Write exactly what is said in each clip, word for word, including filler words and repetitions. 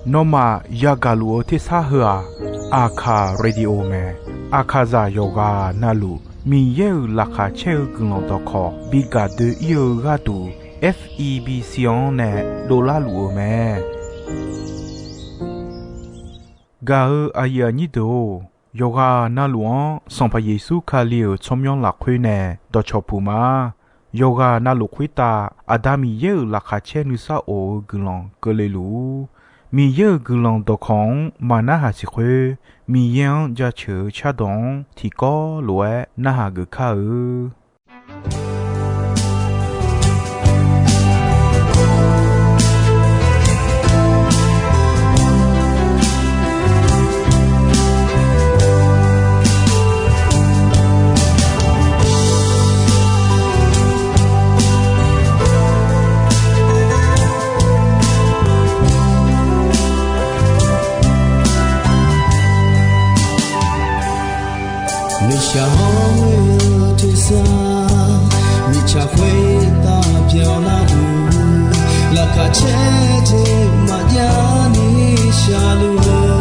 Nawmaf yagaq luf-eu tersar heu-aq, Aqkaq Radio mae. Aqkaqzaq yawqghaq navluf Miqyaer-euq laqkhaq caer-eu guiqlanq dawqkawq bi gaq doe-ir-eu gharduq, F E B C-anr nae dovlar luf-eu mae. Gaq-eu aqyuif aqnyir deuq-or, yawqghaq navluf-anr Sanqpaq Yeqsur Kali-euq tsawrmyanr lafkhoer nae dawqcawq puq ma. Yawqghaq navluf khoertav Aqda Miqyaer-euq laqkhaq caer nuisar of-eu guiqlanq keuvle luf-ur. Miqyaer-euq guiqlanq dawqkawq-anr maqnarhaq siq khoer, Miqyaer-anr jaceuq-eu cardawq-anr tiqkawv lof-aer narhaq geuf kar-eu. Nuishaq hawr-eu tersar, mirtsaq khoertav byanlar-eu, laqkhaq caer jeq maqjav ni shaqluf-eu,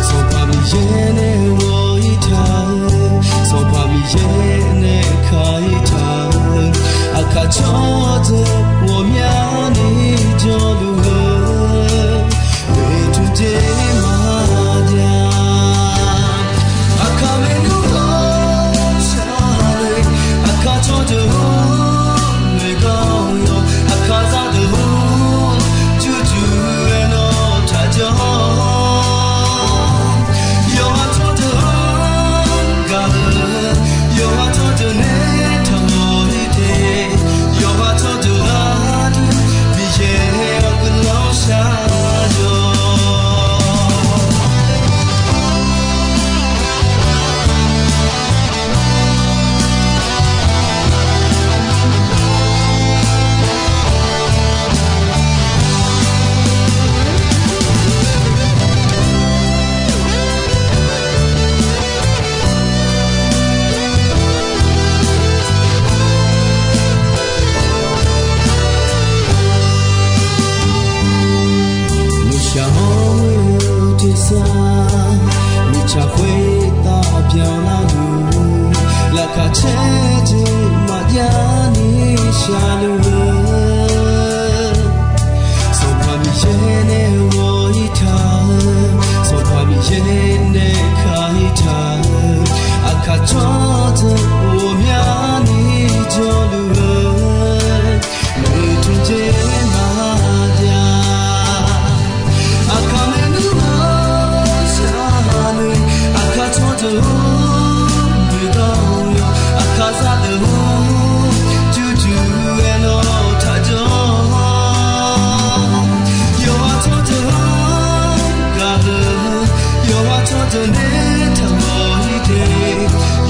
Sanqpaq Miqyaer nae ghawq-ir taq-eu, Sanqpaq Miqyaer nae ka-ir taq-eu, aqkaq tsawrdeuq ghawqmyani jawrluf-eu, oeqtmq jeq maqjav. Aqkaq maernmr ghawqshaq le, aqkaq tsawrdeuq-or, noeqgar-awr yawq, aqkaq zaqdeuq-or, jurjur-aer nawr taqjanr. Yawqha tsawrdeuq-anr gaq-eu, yawqha tsawrdeuq nae taqmawf-ir te, yawqha tsawrdeuq gharduq Miqyaer-awr guiqlanq shar-awq. Nuishaq hawr-eu tersar, mirtsaq khoertav byanlar-eu, laqkhaq caer jeq maqjav ni shaqluf-eu, Sanqpaq Miqyaer nae ghawq-ir taq-eu, Sanqpaq Miqyaer nae ka-ir taq-eu, aqkaq tsawrdeuq ghawqmyani jawrluf-eu, oeqtmq jeq maqjav. Aqkaq maernmr ghawqshaq le, aqkaq tsawrdeuq-or, noeqgar-awr yawq, aqkaq zaqdeuq-or, jurjur-aer nawr taqjanr. Yawqha tsawrdeuq-anr gaq-eu, yawqha tsawrdeuq nae taqmawf-ir te,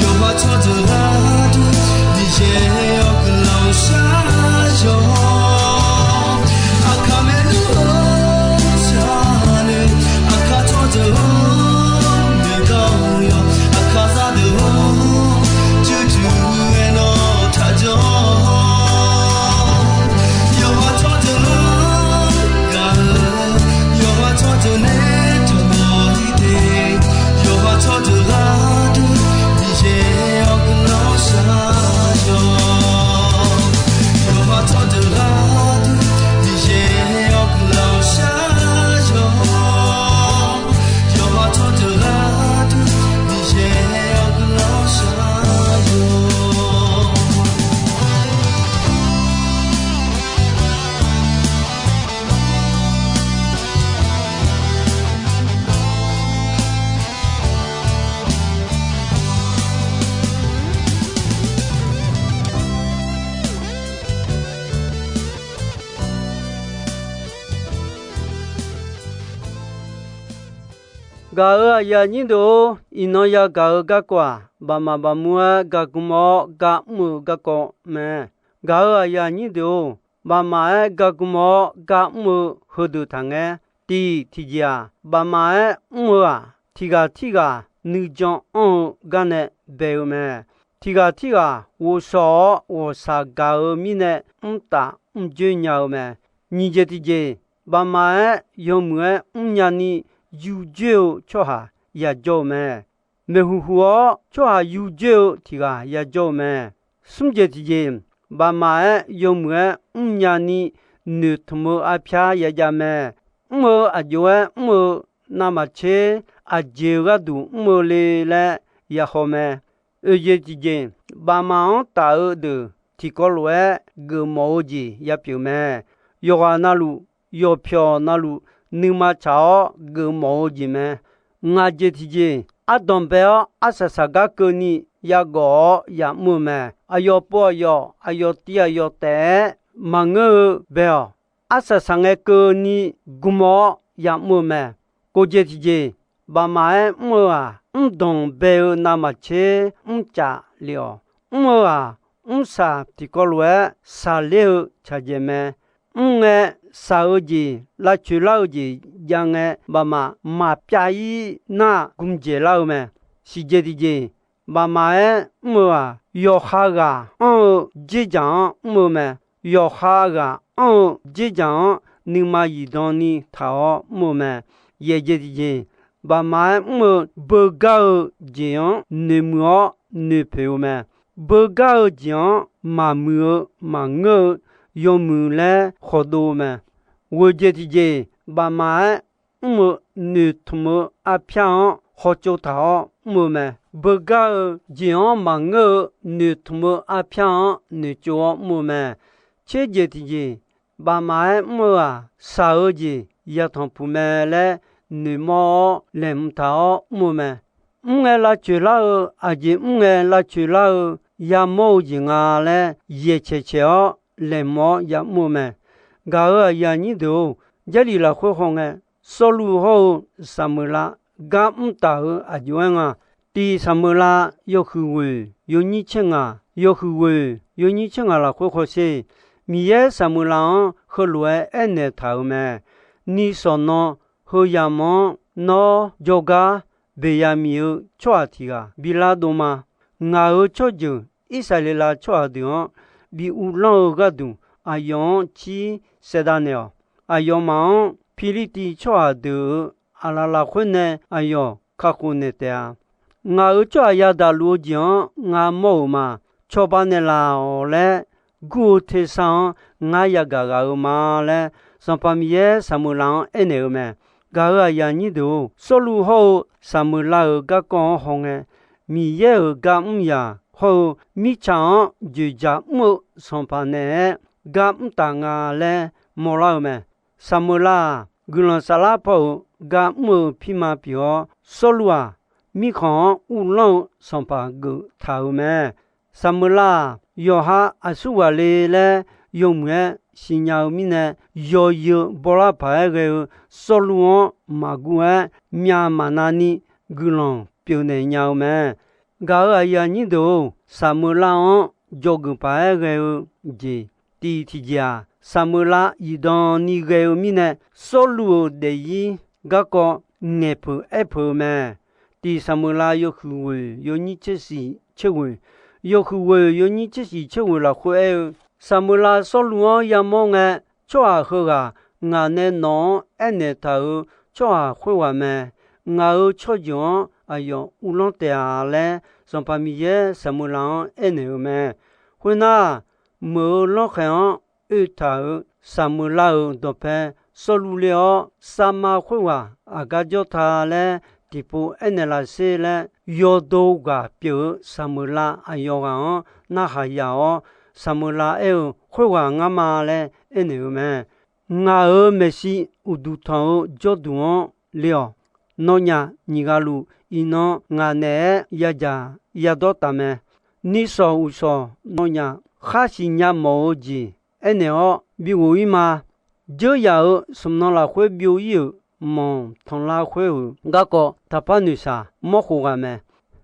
yawqha tsawrdeuq gharduq Miqyaer-awr guiqlanq shar-awq. Aqkaq maernmr ghawqshaq le, aqkaq tsawrdeuq-or, noeqgar-awr yawq, aqkaq zaqdeuq-or, jurjur-aer nawr taqjanr. Yawqha tsawrdeuq-anr gaq-eu, yawqha tsawrdeuq nae taqmawf-ir te, yawqha tsawrdeuq gharduq Miqyaer-awr guiqlanq shar-awq. Yawqha tsawrdeuq gharduq Miqyaer-awr guiqlanq shar-awq. Yawqha tsawrdeuq gharduq Miqyaer-awr guiqlanq shar-awq. Gaq-euq aqyuif aqnyir deuq-or, iqnan yagaq-eu garkawv-aq, baqmaf baqmur-aer gagm-awr gar mr-eu garkawv mae. Gaq-euq aqyuif aqnyir deuq-or, baqmaf-aer gagm-awr gar mr-eu heudeuq taqngaer. Tiq tiqjeq-aq, baqmaf-aer mr-eu-aq, tiq ghaq tirghaq nuijan anr-eu gar nae bae-eu mae. Tiq ghaq tirghaq ghovshaw-awr ghawqshaq gaq-eu mirnae mr taf mrjoer nya-eu mae. Nyiq jeq tiqjeq, baqmaf-aer yawmuiq-aer mrnya ni yurjoer-eu tsawrhaq yajawr-eu mae. Maeqhuq huq-awr tsawrhaq yurjoer-eu tiq ghaq yajawr-eu mae. Smr jeq tiqjeq, baqmaf-aer yawmuiq-aer mrnya ni noeqtmq-eu arpyar yajav mae. Mr-eu aqjox-aer mr-eu navmaqtser aqjeq-eu gharduq mr-eu le laer yahaw mae. Oeq jeq tiqjeq, baqmaf-anr taf-eu deuq tiqkawv lof-aer geufmawf-eu jeq yapyeuf mae. Yawqghaq navluf, yawqpyawq navluf nuima tsaq-awr geufmawf-eu jeq mae. Ngaq jeq tiqjeq, ardanq bae-awr arsaq saqgar keuvni yagawf-awr yamr-eu mae. Aqyawf pov aqyawf, aqyawf tiv aqyawf taef-aer maqngeur-eu bae-awq. Arsaq saqngae keuvni gm-awr yamr-eu mae. Kof jeq tiqjeq, baqmaf-aer mr-eu-aq, mrdanq bae-eu navmaqtser mrcaf lef-awq. Mr-eu-aq, mrsaq tiqkawv lof-aer saqler-eu tsaqdzaeq mae. Mr ngae, saq-eu jeq, lavcoeq lar-eu jeq jav ngae, baqmaf maqpyav-ir nar gmdzaeq lar-eu mae. Siqjeq tiqjeq, baqmaf-aer mr-eu-aq, yawqha ghaq anr-eu dzerdzaq-anr mr-eu mae. Yawqha ghaq anr-eu dzerdzaq-anr nuima zifdan ni taq-awr mr-eu mae. Yaeq jeq tiqjeq, baqmaf-aer mr-eu beugar-eu jeq-anr noeqmuiq-awr noeqpoeq-eu mae. Beugar-eu jeq-anr maqmuiq-eu maqngeur-eu yawmuiq laer khawqdov-eu mae. Ghoeq jeq tiqjeq, baqmaf-aer mr-eu noeqtmq-eu arpyar-anr hawtsov taq-awr mr-eu mae. Beugar-eu jeq-anr maqngeur-eu noeqtmq-eu arpyar-anr noeqtsov-awr mr-eu mae. Tser jeq tiqjeq, baqmaf-aer mr-eu-aq, saq-eu jeq yatanq puq mae laer noeqmawr-awr laeqhmq taq-awr mr-eu mae. Mr ngae lavcoeq lar-eu, aqjeq mr ngae lavcoeq lar-eu yamawr-eu jeq nga laer yaeqcaeq caeq-awr laeqhmq-awr yamr-eu mae. Gaq-euq aqyuif aqnyir deuq-or, Jarlif lafkhoer hawngae, Sawrluv hawr-eu Saqmeuqlav gar mr taf-eu aqjox-aer nga. Tiq Saqmeuqlav yawhuiq ghoeq yawnyir tser ngaq, yawhuiq ghoeq yawnyir tser ngaq lafkhoer hawsher. Miqyaer Saqmeuqlav-anr heulof-aer aernaeq taq-euq mae. Ni sawq nan heu yamq-anr nawr jawrgar Beqyaqmiq-eu tsawrhaq tiq ghaq bilar dov ma. Ngaq-euq tsawrjeuq Irsaqleqlav tsawrhaq deuq-anr bi uvlanr-eu gharduq aqyawf-anr cir saevdav naeq-awq. Aqyawfmaf-anr Pirlirtiv tsawrhaq deuq-euq aqlaf lafkhoer nae aqyawf kakhof naeq taef-a. Ngaq-euq tsawrhaq yadaqluf-eu jeq-anr ngar mawr-euq ma. Cawba naeqlaf-awq laer gur-eu tersar-anr ngar yagaq ghaq-euq ma laer, Sanqpaq Miqyaer Saqmeuqlav-anr aernaeq-eu mae. Gaq-euq aqyuif aqnyir deuq-or, Sawrluv hawr-eu Saqmeuqlav-euq garkawv-anr hawngae, Miqyaer-euq gar mr yaq hawr-eu mirtsaq-anr dzoeqdzaq mr-eu Sanqpaq naeq-aer gar mr taf nga laer mawrlar-eu mae. Saqmeuqlav-aq, guiqlanq saflar paw-euq gar mr-eu pirma pyeuf-awr, Sawrluv-aq, mirkhanq-anr uvlanr-eu sanqpaq geuf taq-euq mae. Saqmeuqlav-aq, yawqha aqsurghaq le laer yawmuiq-aer siqnya-eu mirnae, yawzeu bawlar paq-aer ghae-eu Sawrluv-anr maqguv-aer, myavmaqnav ni guiqlanq pyeufnaeq nya-eu mae. Gaq-euq aqyuif aqnyir deuq-or, Saqmeuqlav-anr dzawgeuf paq-aer ghae-eu jeq tiq tiqjeq-aq, Saqmeuqlav zifdan ni ghae-eu mirnae, Sawrluv-euq daefzir garkawv ngaeqpeuq aerpeuq-eu mae. Tiq Saqmeuqlav yawhuiq ghoeq yawnyir tser shiq tser ghoeq, yawhuiq ghoeq yawnyir tser shiq tser ghoeq lafkhoer aer-eu, Saqmeuqlav Sawrluv-anr yamawr ngae, tsawrhaq heughaq ngaq nae nawq-anr aernaeq taq-euq tsawrhaq khoerghaq mae. Ngaq-euq tsawrjeuq-anr aqyawf uvlanr taef-a laer, Sanqpaq Miqyaer Saqmeuqlav-anr aernaeq-eu mae. Khoernar, meuq-euq lanrkhaeq-anr oetaq-euq Saqmeuqlav-euq dawqpae Sawrluv ler-awr, Savma khoerghaq aqgar jawr ta laer tiqpov aernaeq laf sher laer, yawdo ghaq pyeuf-eu Saqmeuqlav aqyawf ghaq-anr narhaq yaf-awr, Saqmeuqlav aer-eu, Khoerghaq ngar ma laer aernaeq-eu mae. Ngaq-euq maeqshi uqduq tanq-eu jawrduq-anr le-awq. Nawnyaf nyiq ghaq luf iqnan ngaq naeq-aer yadzaq yadawr taf mae. Nishawq uqshawq nawnyaf khar siqnya mawf-eu jeq aernaeq-awr bighof-ir ma. Dzeur yaf-euq smq nan lafkhoer byov-ir-euq manq tanqlar khoer-euq garkawv taqpar noeqshaq mawrkhof ghaq mae.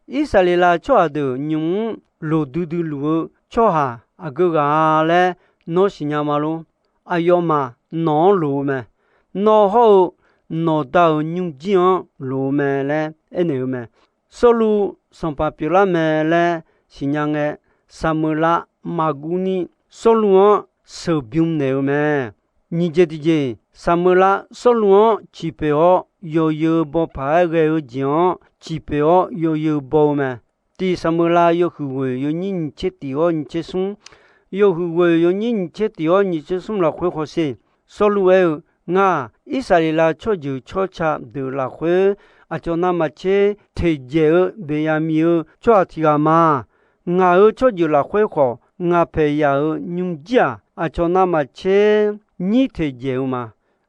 Irsaqleqlav tsawrhaq deuq nymq-mr loq duidui luf-eu tsawrhaq aqgeu ghaq-a laer nawr siqnya ma lor. Aqyawfmaf nawq-anr loq-eu mae. Nawr hawr-eu nawq da-euq nymrjir-anr loq-eu mae laer aernaeq-eu mae. Sawrluv sanqpaq pyeuflar mae laer siqnya ngae, Saqmeuqlav maqguv ni Sawrluv-anr sheuqbym naeq-eu mae. Nyiq jeq tiqjeq, Saqmeuqlav Sawrluv-anr ciqpoeq-awr, yawzeu baw paq-aer ghae-eu jeq-anr ciqpoeq-awr yawzeu baw-eu mae. Tiq Saqmeuqlav yawhuiq ghoeq yawnyir nyiq tser tiq-awr nyiq tser smr, yawhuiq ghoeq yawnyir nyiq tser tiq-awr nyiq tser smr lafkhoer hawsher. Sawrluv aer-eu, Ngar-aq, Irsaqleqlav tsawrjeuq tsawrca deuq lafkhoer aqcawq navmaqtser teqdzaeq-eu Beqyaqmiq-eu tsawrhaq tiq ghaq ma. Ngaq-euq tsawrjeuq lafkhoer khawf, ngaq paeq yaq-euq nymrjir-aq, aqcawq navmaqtser nyir teqdzaeq-eu ma.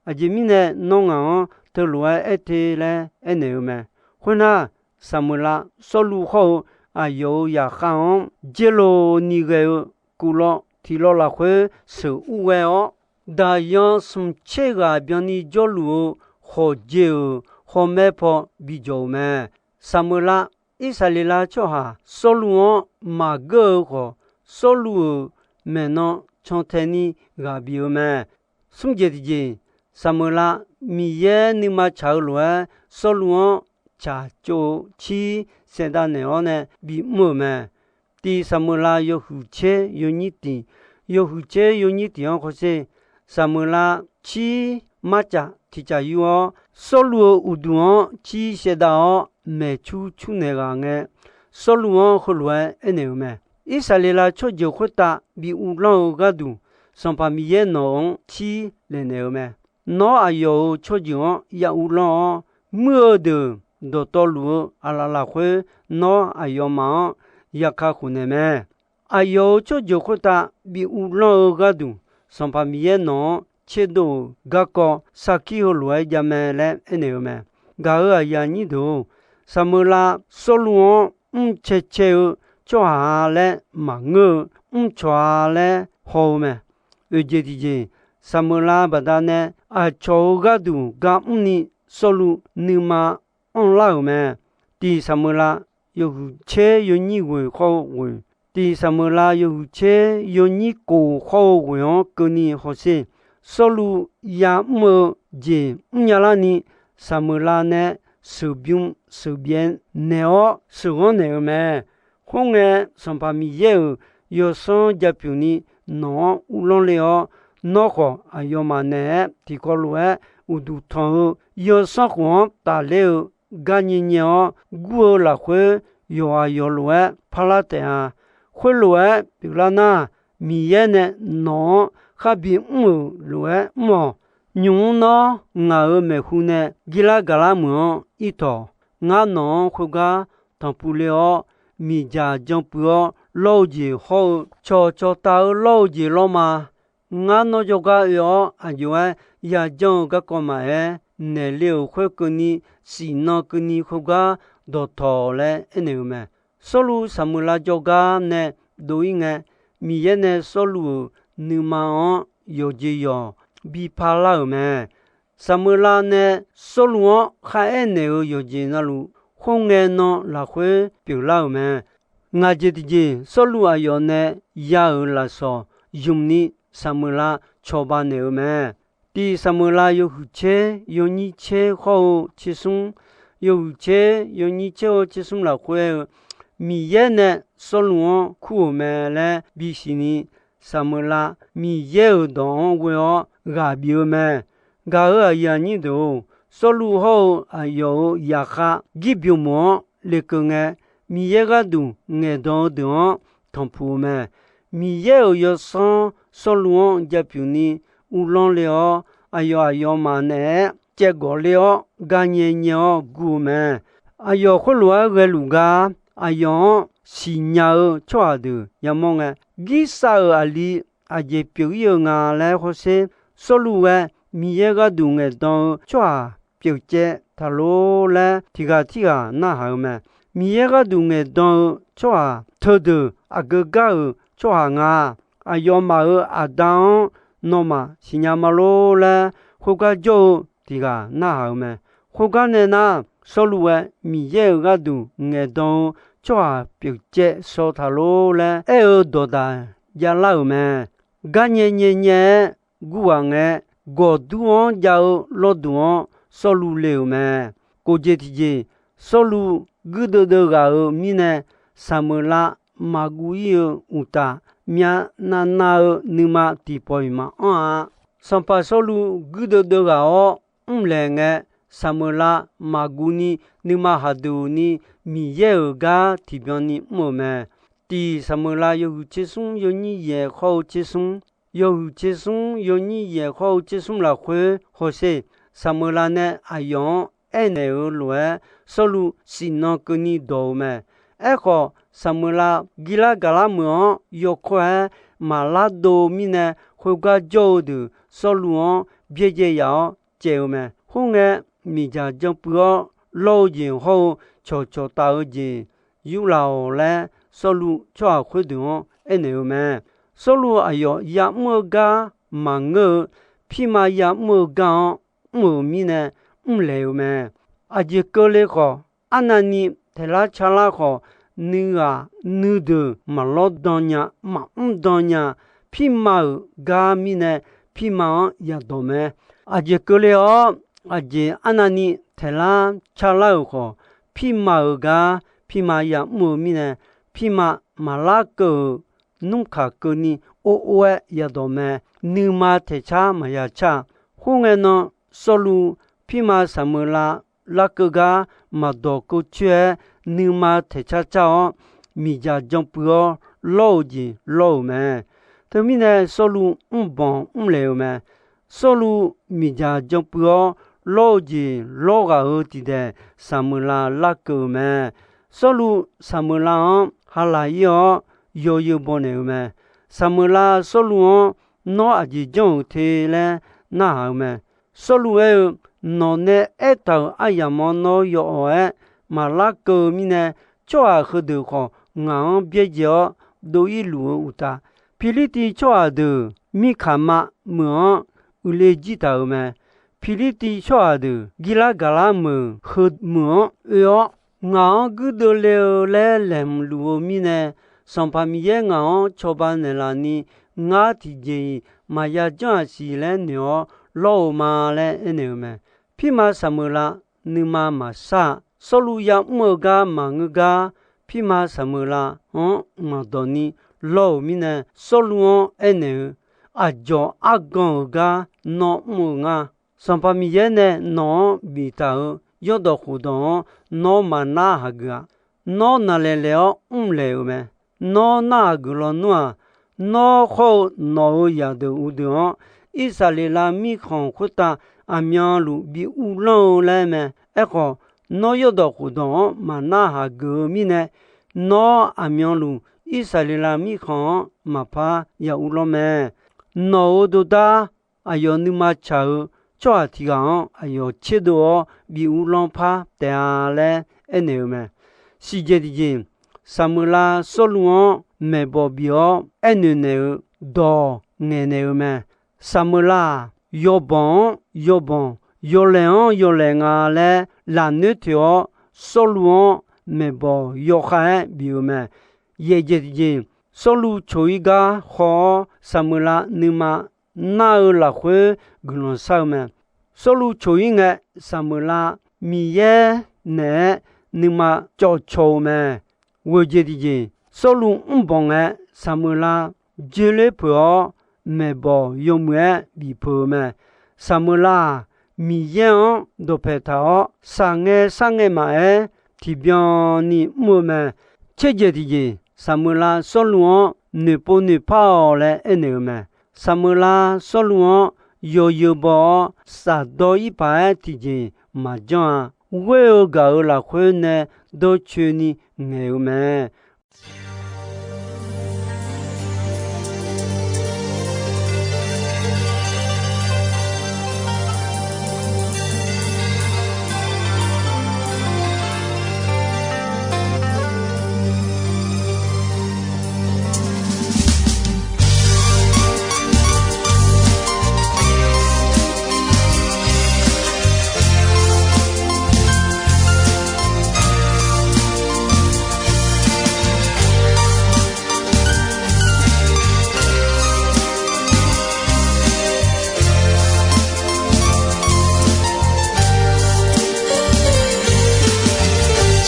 Aqjeq mirnae nawr ngaq-anr teulof-aer aer te laer aernaeq-eu mae. Khoernar, Saqmeuqlav Sawrluv hawr-eu aqyawf-euq zaqkhav-anr dzer loni ghae-eu kuvlawv tiq lawv lafkhoer sheuqur ghae-awr, daqyan smq tser ghaq byanni jawrluf-eu khawqdzae-euq hawmaer paw bijawq-euq mae. Saqmeuqlav Irsaqleqlav tsawrhaq Sawrluv-anr maqgeur-eu khawf, Sawrluv-euq maeqnan cantae ni ghaq bif-eu mae. Smr jeq tiqjeq, Saqmeuqlav Miqyaer nuima tsaq-eu lof-aer Sawrluv-anr tsaqtsov-eu cir saevdav naeq-awr nae bimr-euq mae. Tiq Saqmeuqlav yawhuiq tser yawnyir tiq, yawhuiq tser yawnyir tiq-anr hawsher. Saqmeuqlav cir marcaf tiq caf yur-awr, Sawrluv-euq uqduq-anr cir saevdav-awr maeqcur cur naeq ghaq ngae, Sawrluv-anr heulof-aer aernaeq-euq mae. Irsaqleqlav tsawrjeuq khoertav bi uvlanr-eu gharduq, Sanqpaq Miqyaer nawq-anr cir laeqnaeq-eu mae. Nawr aqyawf-euq tsawrjeuq-anr ya uvlanr-awr, muir-eu deuq dawqtawvluf-eu aqlaf lafkhoer nawr aqyawfmaf-anr ya kakhof naeq mae. Aqyawf-euq tsawrjeuq khoertav bi uvlanr-eu gharduq, Sanqpaq Miqyaer nawq-anr tserdov-euq garkawv sarkir heulof-aer jav mae laer aernaeq-eu mae. Gaq-euq aqyuif aqnyir deuq-or, Saqmeuqlav Sawrluv-anr mrcae cae-eu tsawrhaq-a laer maqngeur-eu, mrcawq-a laer haw-eu mae. Oeq jeq tiqjeq, Saqmeuqlav baqdanae aqcawq-euq gharduq gar mrni Sawrluv nuima anrlar-euq mae. Tiq Saqmeuqlav yawhuiq tser yawnyir ghoeq khawr-eu ghoeq, tiq Saqmeuqlav yawhuiq tser yawnyir kof khawr-eu ghoeq-anr keuvni hawsher. Sawrluv yamr-eu jeq mrnya larni, Saqmeuqlav nae sheuqbym sheuqbyaev naeq-awr sheuqghanr naeq-eu mae. Khoerngae, Sanqpaq Miqyaer-euq yawsanr japyeuf ni nawq-anr uvlanr le-awr, nawr khawf aqyawfmaf naeq-aer tiqkawv lof-aer uqduq tanq-eu yawsanr khof-anr tafler-eu gar nyae nyae-awr gur-eu lafkhoer, yawqghaq yawqlof-aer parlar taef-a. Khoerlof-aer pyeuflar nar, Miqyaer nae nawq-anr kharbi mr-euq lof-aer mr-awq. Nymq-mr nawr ngaq-euq maeqhu nae Girlar gaqlar meuq-anr ir tawq. Ngar nawq-anr khoergar tanqpuq le-awr, miqdzaq jan puiv-awr lawr-eu jeq hawr-eu cawqcawq taf-eu lawr-eu jeq lawr ma. Ngar nawr jawrgar oe-awr aqjox-aer yajanr-eu garkawv maqaer, naeq le-euq khoer keuvni, siqnan keuvni khoergar dawqtawq laer aernaeq-eu mae. Sawrluv Saqmeuqlav jawrgar nae dov-ir ngae, Miqyaer nae Sawrluv-euq nuima-anr yawqjeq yawq bi parlar-euq mae. Saqmeuqlav nae Sawrluv-anr kharaer naeq-euq yawqjeq navluf, khoerngae nan lafkhoer pyeuflar-euq mae. Ngaq jeq tiqjeq, Sawrluv aqyawf nae ya-euq lafsawq ymq ni Saqmeuqlav cawba naeq-eu mae. Tiq Saqmeuqlav yawhuiq tser yawnyir tser khawr-eu tser smr, yawhuiq tser yawnyir tser-eu tser smr lafkhoer-eu, Miqyaer nae Sawrluv-anr kur-euq mae laer bisiq ni, Saqmeuqlav Miqyaer-euq dawq-anr ghoe-awr ghaq bif-eu mae. Gaq-euq aqyuif aqnyir deuq-or, Sawrluv hawr-eu aqyawf-euq zaqkhav Girbymq-anr lekeuv ngae, Miqyaer gharduq ngaeqdan-eu deuq-anr tanqpuq-eu mae. Miqyaer-euq yawsanr Sawrluv-anr japyeuf ni uvlanr le-awr, aqyawf aqyawfmaf naeq-aer caevgawf le-awr, gar nyae nyae-awr gur-eu mae. Aqyawf khoerlof-aer ghaeluf gar, aqyawf-anr siqnya-eu tsawrhaq deuq yamawr ngae, Girsav-euq aqli aqjeq pyeuf-ir-eu nga laer hawsher. Sawrluv ghae Miqyaer gharduq ngaeqdan-eu tsawrhaq pyeufcaev taq lor laer, tiq ghaq tirghaq narhaq-eu mae. Miqyaer gharduq ngaeqdan-eu tsawrhaq teudeuq aqgeu gar-euq tsawrhaq nga. Aqyawfmaf-euq aqda-anr nawmaf siqnya ma lor laer, khoergar jawr-eu tiq ghaq narhaq-eu mae. Khoergar nae nar, Sawrluv ghae Miqyaer-euq gharduq ngaeqdan-eu tsawrhaq pyeufcaev shaw taq lor laer aer-eu dawqdaq javlar-euq mae. Gar nyae nyae nyae-aer gur ghaq ngae, gawqdur-anr jav-eu lawrduq-anr Sawrluv le-euq mae. Kof jeq tiqjeq, Sawrluv guirdeuv deuv ghaq-euq mirnae, Saqmeuqlav maqguv-ir-eu uqtaf, myavnav nav-eu nuima tiqpawf-iq maqanr-a. Sanqpaq Sawrluv guirdeuv deuv ghaq-awr mrlaeq ngae, Saqmeuqlav maqguv ni nuima khaqduq ni Miqyaer-euq gar tiqbyan ni mr-euq mae. Tiq Saqmeuqlav yawhuiq tser smr yawnyir yaeq khawr-eu tser smr, yawhuiq tser smr yawnyir yaeq khawr-eu tser smr lafkhoer hawsher. Saqmeuqlav nae aqyawf-anr aernaeq-euq lof-aer, Sawrluv siqnan keuvni dawq-eu mae. Aerkhawf, Saqmeuqlav Girlar gaqlar meuq-anr yawkawr-aer maqlar dov-eu mirnae, khoergar jawr-eu deuq Sawrluv-anr byaerdzae yaf-awr caev-eu mae. Khoerngae, miqdzaq janpuiv-awr lawr-eu jeq hawr-eu cawqcawq taf-eu jeq yurlaf-awq laer, Sawrluv tsawrhaq khoerdeuq-anr aernaeq-eu mae. Sawrluv aqyawf ya'mr-eu gar maqngeur-eu, pirma ya'mr-eu gar-anr mr-euq mirnae mrlaeq-eu mae. Aqjeq keuvle khawf, arnavni taeqlar carlar khawf, nuighaq nuideuq maqlawr dan nya, maqmr dan nya. Pirma-euq gar mirnae, pirma-anr yadawq mae. Aqjeq keuvle-awr, aqjeq arnavni taeqlar carlar-euq khawf, pirma-euq gar pirma ya'mr-eu mirnae, pirma maqlar keuv-euq nmr kaq keuvni or or-aer yadawq mae. Nuima taeqcar maqya car. Khoerngae nan, Sawrluv pirma Saqmeuqlav larkeuv gar maqdawq keuv coer-aer, nuima taeqcar car-awr, miqdzaq janpuiv-awr lawr-eu jeq lawr-euq mae. Teumirnae, Sawrluv mrbanq mrlaeq-eu mae. Sawrluv miqdzaq janpuiv-awr lawr-eu jeq lawr ghaq-euq tiqdaeq Saqmeuqlav larkeuv-eu mae. Sawrluv Saqmeuqlav-anr halaq ir-awr, yawzeu baw naeq-eu mae. Saqmeuqlav Sawrluv-anr, Nawr aqjeq janr-euq te laer narhaq-eu mae. Sawrluv aer-eu, Nawq nae aertaq-euq aryamq-anr nawr yawawq-aer maqlar keuv-eu mirnae, tsawrhaq heudeuq khawf ngaq-anr byaerdzae-awr dov ir luf-eu uqtaf, Pirlirtiv tsawrhaq deuq Mirkaqmav meuq-anr uiqle jir taq-euq mae. Pirlirtiv tsawrhaq deuq Girlar gaqlar meuq heu meuq-anr oe-awr, ngaq-anr guirdeuv le-eu laer laeqhmq luf-eu mirnae, Sanqpaq Miqyaer ngaq-anr cawba naeqlaf ni, ngar tiqjeq-iq maqya janr-aq siq laer noeq-awr lawr-eu ma laer aernaeq-eu mae. Pirma Saqmeuqlav nuima maqsar-aq, Sawrluv ya'mr-eu gar maqngeur gar, pirma Saqmeuqlav-anr maqdawq ni lawr-euq mirnae, Sawrluv-anr aernaeq-eu, Aqdzawq argan-euq gar nawr mr-eu nga. Sanqpaq Miqyaer nae nawq-anr biftaq-euq yawrdawq khofdawq-anr nawr maqnar hageuf-aq. Nawr naqlaeq laeq-awr mrlaeq-euq mae. Nawr narhaq geuf lawnmr-aq, nawr khawr-eu nawq-euq zaqdeuq uqdeuq-anr, Irsaqleqlav mirkhanq khoertav aqmyanluf bi uvlanr-eu laer mae. Aerkhawf, nawr yawrdawq khofdawq-anr maqnar hageuf-eu mirnae, nawr aqmyanluf Irsaqleqlav mirkhanq-anr maqpar ya uvlanr mae. Nawq-euq dordar aqyawf nuima tsaq-eu tsawrhaq tiq ghaq-anr aqyawf tserdov-awr bi uvlanr par taef-a laer aernaeq-eu mae. Siqjeq tiqjeq, Saqmeuqlav Sawrluv-anr maeqbawq bif-awr aernaeq naeq-eu dawq ngaeqnaeq-eu mae. Saqmeuqlav-aq, yawbanq-anr yawbanq, yawlaeq-anr yawlaeq nga laer lafnoer toeq-awr, Sawrluv-anr maeqbawq yawkhav-aer bif-eu mae. Yaeqjeq tiqjeq, Sawrluv coq-ir gar haw-awr, Saqmeuqlav nuima nar-eu lafkhoer guiqlanq shar-eu mae. Sawrluv coq-ir ngae, Saqmeuqlav Miqyaer naeq-aer nuima cawqcawq-eu mae. Ghoeqjeq tiqjeq, Sawrluv mrbanq ngae, Saqmeuqlav joerler peuq-awr, maeqbawq yawmuiq-aer bif peuq-eu mae. Saqmeuqlav-aq, Miqyaer-anr dawqpaeq taq-awr, saqngae sharngae maqaer, tiqbyan ni mr-eu mae. Tserjeq tiqjeq, Saqmeuqlav Sawrluv-anr noeqpov noeqpar-awq laer aernaeq-eu mae. Saqmeuqlav Sawrluv-anr yawzeu baw-awr, shafdawr-ir paq-aer tiqjeq maqjanr-a. Ghoer-eu gaq-euq lafkhoer nae dawrcoeni ngaeq-eu mae.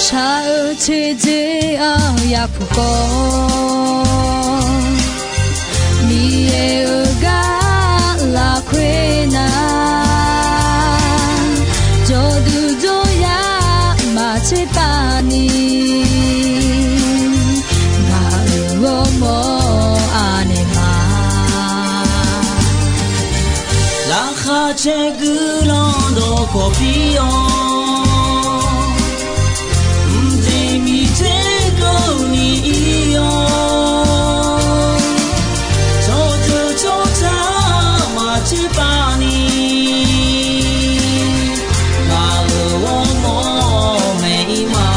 Shaq-eu teqdzeq-aq yapuq khawf, Aqkhaq caer guiqlanq dawqkawq pir-awr, mqjeq miqtser keuvni ir-awr, tsawrjeuq tsawrca maqtser pav ni, ngaq-euq ghawrmawr maeq-ir ma.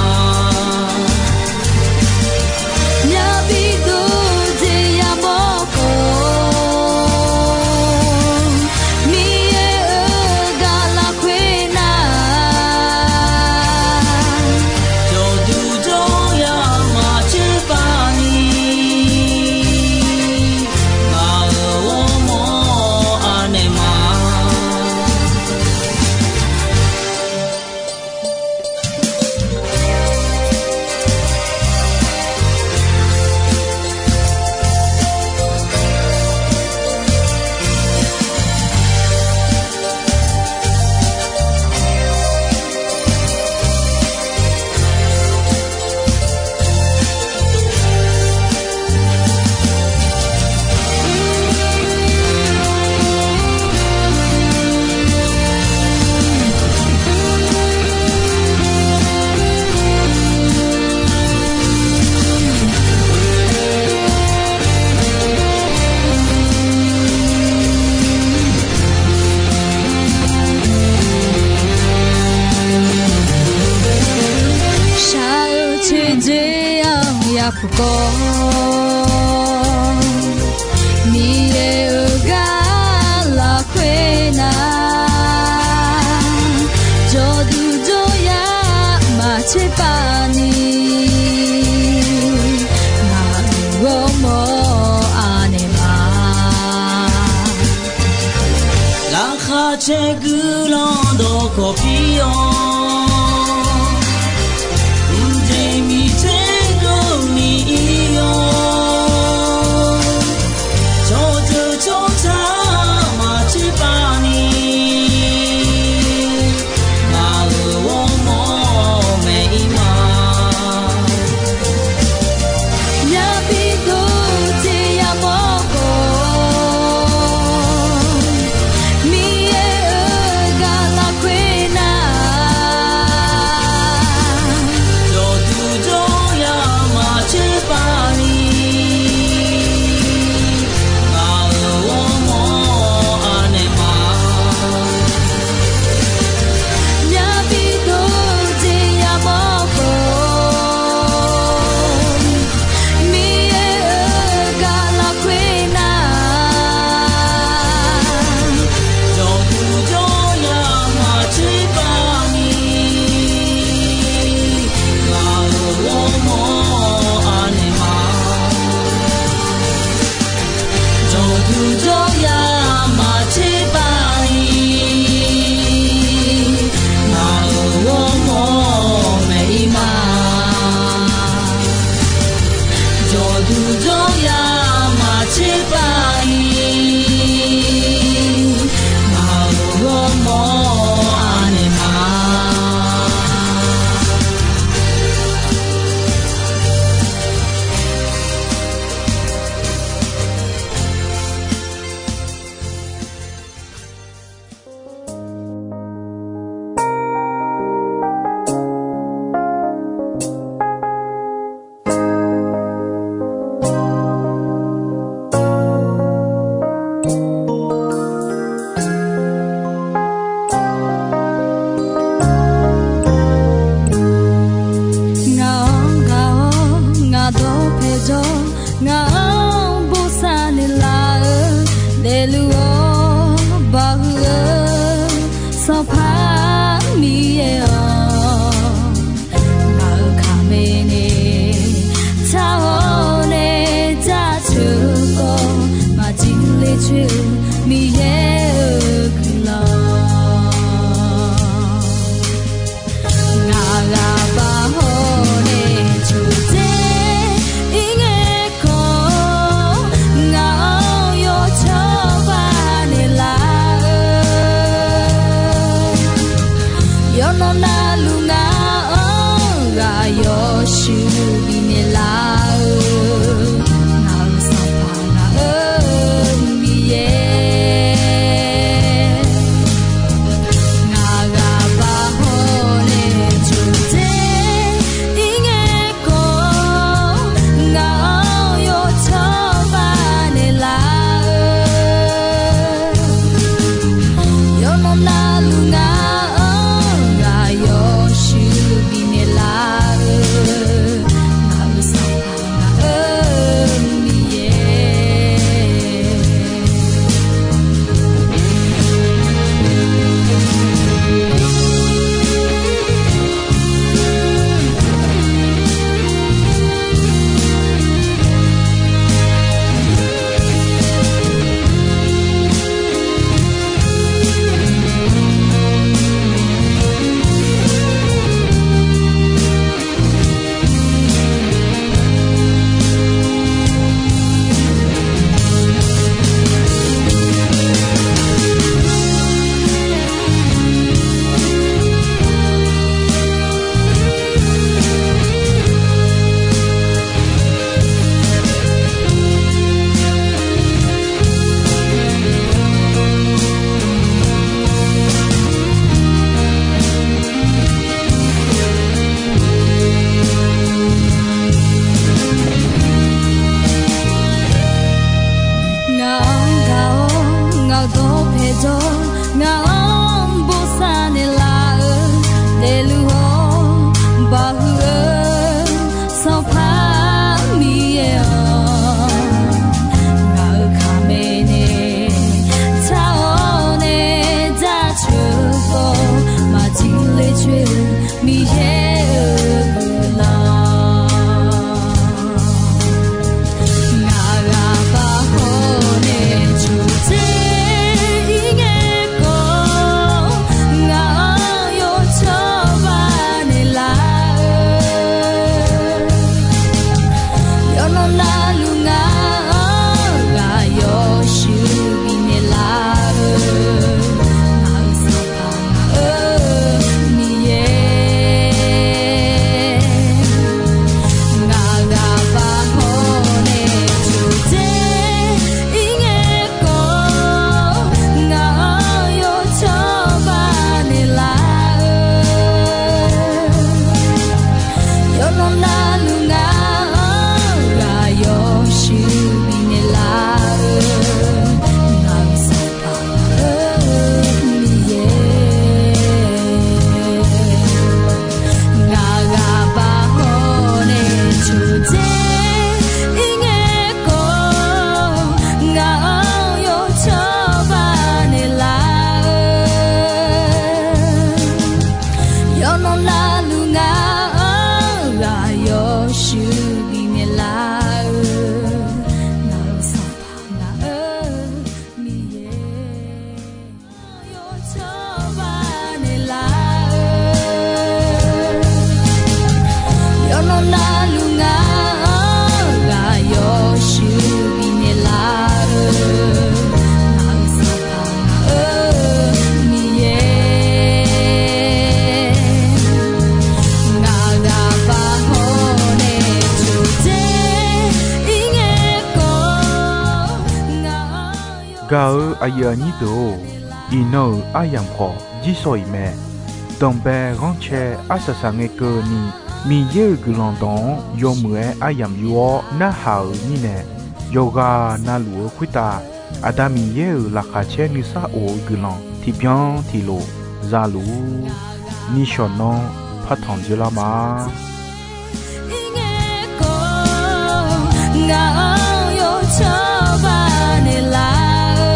Myavbi dov jeq yamawr khawf, Miqyaer-euq gaq lafkhoer nar, jawqduq jawryaq maqtser pav ni, ngaq-euq ghawrmawr anaeq ma. Shaq-eu coeqdzoe-anr yapuq kawv, Miqyaer-euq gaq lafkhoer nar, jawqduq jawryaq maqtser pav ni, ngaq-euq ghawrmawr anaeq ma. Laqkhaq caer guiqlanq dawqkawq pir-awr, mqjeq miqtser keuvni ir-awr, tsawrjeuq tsawrca maqtser pav ni, ngaq-euq ghawrmawr maeq-ir ma. Myavbi dov jeq yamawr khawf, Miqyaer-euq gaq lafkhoer nar, Miqyaer-euq guiqlanq, ngaq ghaq baq hawr nae coqdzer ir ngae khawf, ngaq-anr yawcawba naeqlaf-eu, yawqnan navluf ngaq-anr ghaq yawshuif bifnaeq laf-eu, ngaq-euq Sanqpaq ngaq-euq Miqyaer. Ngaq ghaq baq hawr nae coqdzer ir ngae khawf, ngaq-anr yawcawba naeqlaf-eu, yawqnan navluf ngaq-anr ghaq yawshuif bifnaeq laf-eu, ngaq-euq Sanqpaq ngaq-euq Miqyaer. Ngaq ghaq baq hawr nae coqdzer ir ngae khawf, ngaq-anr yawcawba naeqlaf-eu, yawqnan navluf ngaq-anr ghaq yawshuif bifnaeq laf-eu, ngaq-euq Sanqpaq ngaq-euq Miqyaer. Yawcawba naeqlaf-eu, yawqnan navluf ngaq-anr ghaq yawshuif bifnaeq laf-eu, ngaq-euq Sanqpaq ngaq-euq Miqyaer. Ngaq ghaq baq hawr nae coqdzer ir ngae khawf, ngaq-anr yawcawba naeqlaf-eu. Gaq-eu aqyuif aqnyir deuq-or, iqnan-euq aryamq khawf jirsawq iq mae. Danqbae ghanrcae arsaq saq ngae keuvni, Miqyaer-euq guiqlanq dawq-anr yawmuiq-aer aryamq yur-awr narhaq-euq mirnae, yawqghaq navluf-eu khoertav Aqda Miqyaer-euq laqkhaq caer nuisar of-eu guiqlanq tiqbyan tiqlof za luf-ur. Nishawq nanr partanq dzoerlar ma. Ngaq-anr yawcawba naeqlaf-eu,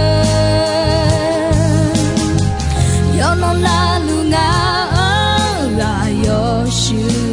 yawqnan navluf ngaq-anr ghaq yawshuif